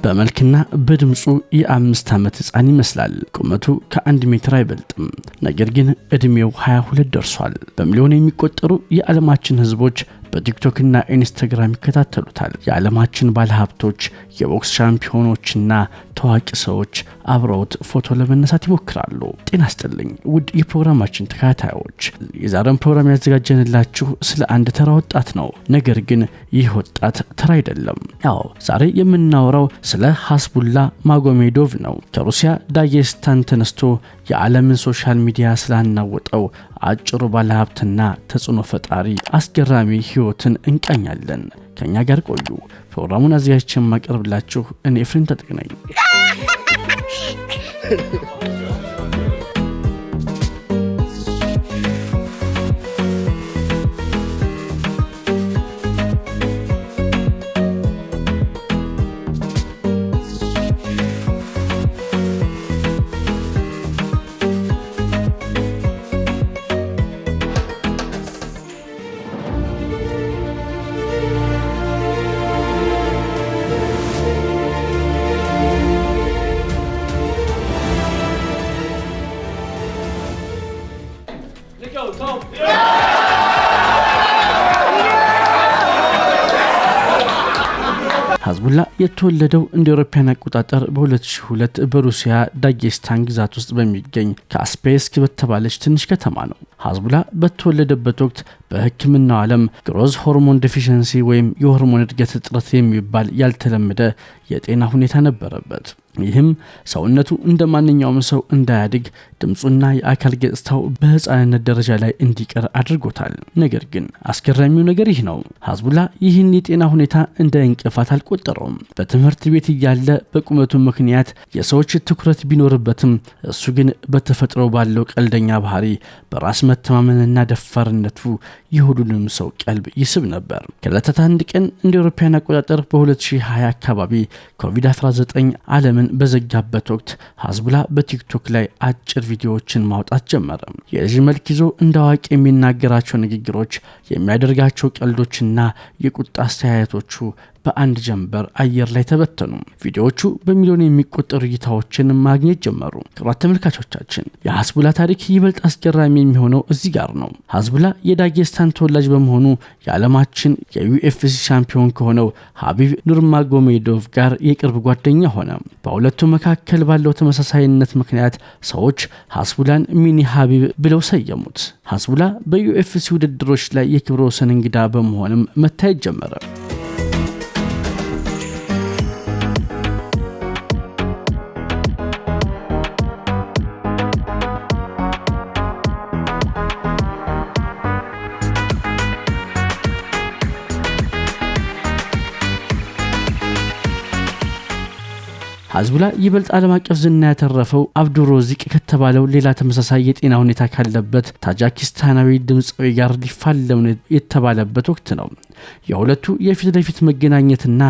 በመልክና በድምፁ የ5 ዓመት ሕፃን ይመስላል። ቁመቱ ከ1 ሜትር አይበልጥም። ነገር ግን ዕድሜው 22 ደርሷል። በሚሊዮን የሚቆጠሩ የዓለማችን ሕዝቦች በቲክቶክና ኢንስታግራም ይከታተሉታል። የዓለማችን ባለሀብቶች፣ የቦክስ ሻምፒዮኖችና ታዋቂ ሰዎች አብረውት ፎቶ ለመነሳት ይሞክራሉ። ጤና ይስጥልኝ ውድ የፕሮግራማችን ተከታታዮች፣ የዛሬውን ፕሮግራም ያዘጋጀንላችሁ ስለ አንድ ተራ ወጣት ነው። ነገር ግን ይህ ወጣት ተራ አይደለም። ያው ዛሬ የምናወራው ስለ ሀስቡላ ማጎሜዶቭ ነው። ከሩሲያ ዳጌስታን ተነስቶ የዓለምን social media ስላናወጠው አጭሩ ባለሀብትና ተጽዕኖ ፈጣሪ አስገራሚ ህይወትን እንቃኛለን። ከእኛ ጋር ቆዩ። ፕሮግራሙን አዘጋጅቼ የማቀርብላችሁ እኔ ኤፍሬም ታጠቅ ነኝ። Go, Tom. ሀዝቡላ የተወለደው እንደ አውሮፓውያን አቆጣጠር በ2002 በሩሲያ ዳጌስታን ግዛት ውስጥ በሚገኝ ካስፔስክ በተባለች ትንሽ ከተማ ነው። ሀዝቡላ በተወለደበት ወቅት በሕክምናው ዓለም growth hormone deficiency ወይም የሆርሞን እድገት እጥረት የሚባል ያልተለመደ የጤና ሁኔታ ነበረበት። ይህም ሰውነቱ እንደ ማንኛውም ሰው እንዳያድግ፣ ድምፁና የአካል ገጽታው በሕፃንነት ደረጃ ላይ እንዲቀር አድርጎታል። ነገር ግን አስገራሚው ነገር ይህ ነው። ሀዝቡላ ይህን የጤና ሁኔታ እንደ እንቅፋት አልቆጠረውም። በትምህርት ቤት እያለ በቁመቱ ምክንያት የሰዎች ትኩረት ቢኖርበትም እሱ ግን በተፈጥሮ ባለው ቀልደኛ ባህሪ፣ በራስ መተማመንና ደፋርነቱ የሁሉንም ሰው ቀልብ ይስብ ነበር። ከዕለታት አንድ ቀን እንደ አውሮፓውያን አቆጣጠር በ2020 አካባቢ ኮቪድ-19 ዓለምን በዘጋበት ወቅት ሀዝቡላ በቲክቶክ ላይ አጭር ቪዲዮዎችን ማውጣት ጀመረ። የልጅ መልክ ይዞ እንደ አዋቂ የሚናገራቸው ንግግሮች፣ የሚያደርጋቸው ቀልዶችና የቁጣ አስተያየቶቹ በአንድ ጀንበር አየር ላይ ተበተኑ። ቪዲዮዎቹ በሚሊዮን የሚቆጠሩ እይታዎችን ማግኘት ጀመሩ። ክቡራት ተመልካቾቻችን፣ የሀዝቡላ ታሪክ ይበልጥ አስገራሚ የሚሆነው እዚህ ጋር ነው። ሀዝቡላ የዳጌስታን ተወላጅ በመሆኑ የዓለማችን የ UFC ሻምፒዮን ከሆነው ሀቢብ ኑርማጎሜዶቭ ጋር የቅርብ ጓደኛ ሆነ። በሁለቱ መካከል ባለው ተመሳሳይነት ምክንያት ሰዎች ሀዝቡላን mini ሀቢብ ብለው ሰየሙት። ሀዝቡላ በ UFC ውድድሮች ላይ የክብረ ወሰን እንግዳ በመሆንም መታየት ጀመረ። ሀዝቡላ ይበልጥ ዓለም አቀፍ ዝና ያተረፈው አብዱሮዚቅ ከተባለው ሌላ ተመሳሳይ የጤና ሁኔታ ካለበት ታጃኪስታናዊ ድምፃዊ ጋር ሊፋለም ነው የተባለበት ወቅት ነው። የሁለቱ የፊት ለፊት መገናኘትና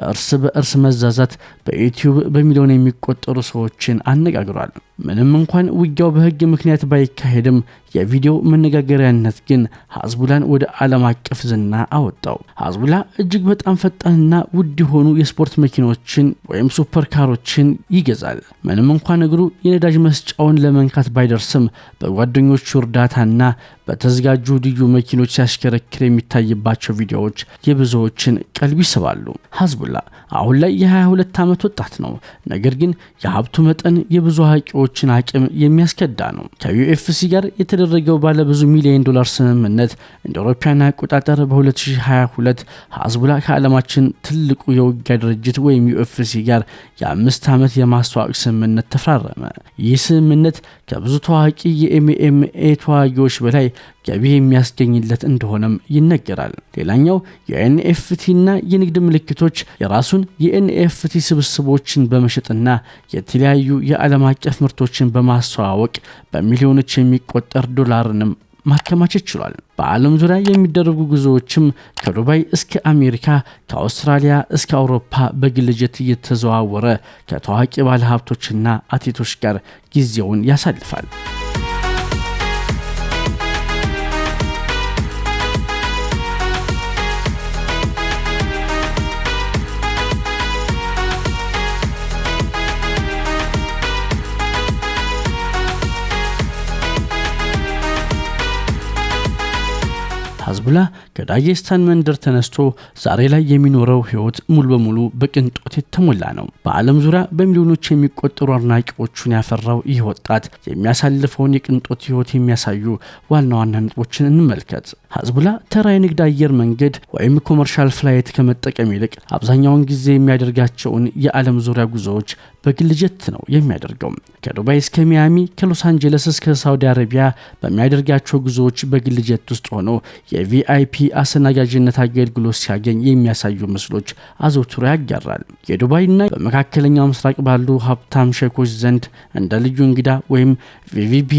እርስ በእርስ መዛዛት በዩቲዩብ በሚሊዮን የሚቆጠሩ ሰዎችን አነጋግሯል። ምንም እንኳን ውጊያው በሕግ ምክንያት ባይካሄድም የቪዲዮ መነጋገሪያነት ግን ሀዝቡላን ወደ ዓለም አቀፍ ዝና አወጣው። ሀዝቡላ እጅግ በጣም ፈጣንና ውድ የሆኑ የስፖርት መኪኖችን ወይም super car ኦችን ይገዛል። ምንም እንኳን እግሩ የነዳጅ መስጫውን ለመንካት ባይደርስም በጓደኞቹ እርዳታና በተዘጋጁ ልዩ መኪኖች ሲያሽከረክር የሚታይባቸው ቪዲዮዎች የብዙዎችን ቀልብ ይስባሉ። ሀዝቡላ አሁን ላይ የ22 ዓመት ወጣት ነው። ነገር ግን የሀብቱ መጠን የብዙ አዋቂዎችን አቅም የሚያስከዳ ነው። ከ UFC ጋር የተደረገው ባለብዙ ሚሊዮን ዶላር ስምምነት እንደ አውሮፓውያን አቆጣጠር በ2022 ሀዝቡላ ከዓለማችን ትልቁ የውጊያ ድርጅት ወይም UFC ጋር የ5 ዓመት የማስተዋወቅ ስምምነት ተፈራረመ። ይህ ስምምነት ከብዙ ታዋቂ የ MMA ተዋጊዎች በላይ ገቢ የሚያስገኝለት እንደሆነም ይነገራል። ሌላኛው የ NFT እና የንግድ ምልክቶች፣ የራሱን የ NFT ስብስቦችን በመሸጥና የተለያዩ የዓለም አቀፍ ምርቶችን በማስተዋወቅ በሚሊዮኖች የሚቆጠር ዶላርንም ማከማቸት ችሏል። በዓለም ዙሪያ የሚደረጉ ጉዞዎችም ከዱባይ እስከ አሜሪካ፣ ከአውስትራሊያ እስከ አውሮፓ በግል ጀት እየተዘዋወረ ከታዋቂ ባለሀብቶችና አትሌቶች ጋር ጊዜውን ያሳልፋል። ሀዝቡላ ከዳጌስታን መንደር ተነስቶ ዛሬ ላይ የሚኖረው ሕይወት ሙሉ በሙሉ በቅንጦት የተሞላ ነው። በዓለም ዙሪያ በሚሊዮኖች የሚቆጠሩ አድናቂዎቹን ያፈራው ይህ ወጣት የሚያሳልፈውን የቅንጦት ሕይወት የሚያሳዩ ዋና ዋና ነጥቦችን እንመልከት። ሀዝቡላ ተራ የንግድ አየር መንገድ ወይም commercial flight ከመጠቀም ይልቅ አብዛኛውን ጊዜ የሚያደርጋቸውን የዓለም ዙሪያ ጉዞዎች በግል ጀት ነው የሚያደርገው። ከዱባይ እስከ ሚያሚ፣ ከሎስ አንጀለስ እስከ ሳውዲ አረቢያ በሚያደርጋቸው ጉዞዎች በግል ጀት ውስጥ ሆኖ የ VIP አስተናጋጅነት አገልግሎት ሲያገኝ የሚያሳዩ ምስሎች አዘውትሮ ያጋራል። የዱባይና በመካከለኛው ምስራቅ ባሉ ሀብታም ሼኮች ዘንድ እንደ ልዩ እንግዳ ወይም VVIP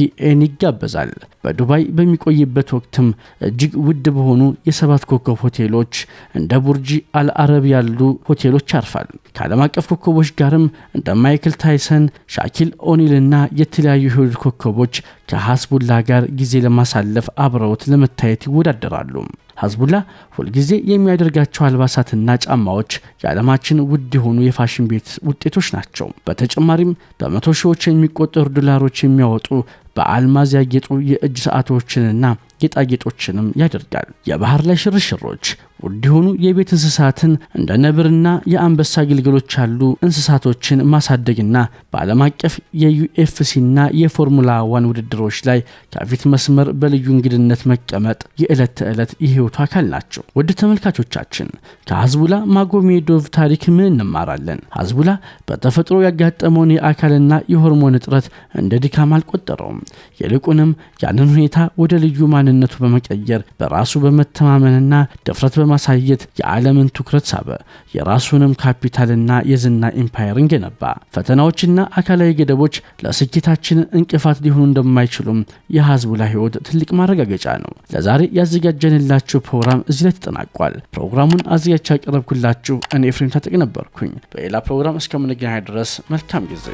ይጋበዛል። በዱባይ በሚቆይበት ወቅትም እጅግ ውድ በሆኑ የሰባት ኮከብ ሆቴሎች እንደ ቡርጂ አልአረብ ያሉ ሆቴሎች ያርፋል። ከዓለም አቀፍ ኮከቦች ጋርም እንደ ማይክል ታይሰን፣ ሻኪል ኦኒልና የተለያዩ የሆሊውድ ኮከቦች ከሀዝቡላ ጋር ጊዜ ለማሳለፍ አብረውት ለመታየት ይወዳደራሉ። ሀዝቡላ ሁልጊዜ የሚያደርጋቸው አልባሳትና ጫማዎች የዓለማችን ውድ የሆኑ የፋሽን ቤት ውጤቶች ናቸው። በተጨማሪም በመቶ ሺዎች የሚቆጠሩ ዶላሮች የሚያወጡ በአልማዝ ያጌጡ የእጅ ሰዓቶችንና ጌጣጌጦችንም ያደርጋል። የባህር ላይ ሽርሽሮች፣ ውድ የሆኑ የቤት እንስሳትን እንደ ነብርና የአንበሳ ግልገሎች ያሉ እንስሳቶችን ማሳደግና በዓለም አቀፍ የ UFC ና የፎርሙላ ዋን ውድድሮች ላይ ከፊት መስመር በልዩ እንግድነት መቀመጥ የዕለት ተዕለት የህይወቱ አካል ናቸው። ውድ ተመልካቾቻችን፣ ከሀዝቡላ ማጎሜዶቭ ታሪክ ምን እንማራለን? ሀዝቡላ በተፈጥሮ ያጋጠመውን የአካልና የሆርሞን እጥረት እንደ ድካም አልቆጠረውም። ይልቁንም ያንን ሁኔታ ወደ ልዩ ማንነቱ በመቀየር በራሱ በመተማመንና ድፍረት በማሳየት የዓለምን ትኩረት ሳበ። የራሱንም ካፒታልና የዝና ኢምፓየርን ገነባ። ፈተናዎችና አካላዊ ገደቦች ለስኬታችን እንቅፋት ሊሆኑ እንደማይችሉም የሀዝቡላ ህይወት ትልቅ ማረጋገጫ ነው። ለዛሬ ያዘጋጀንላችሁ ፕሮግራም እዚህ ላይ ተጠናቋል። ፕሮግራሙን አዘጋጅቼ ያቀረብኩላችሁ እኔ ኤፍሬም ታጠቅ ነበርኩኝ። በሌላ ፕሮግራም እስከምንገናኝ ድረስ መልካም ጊዜ።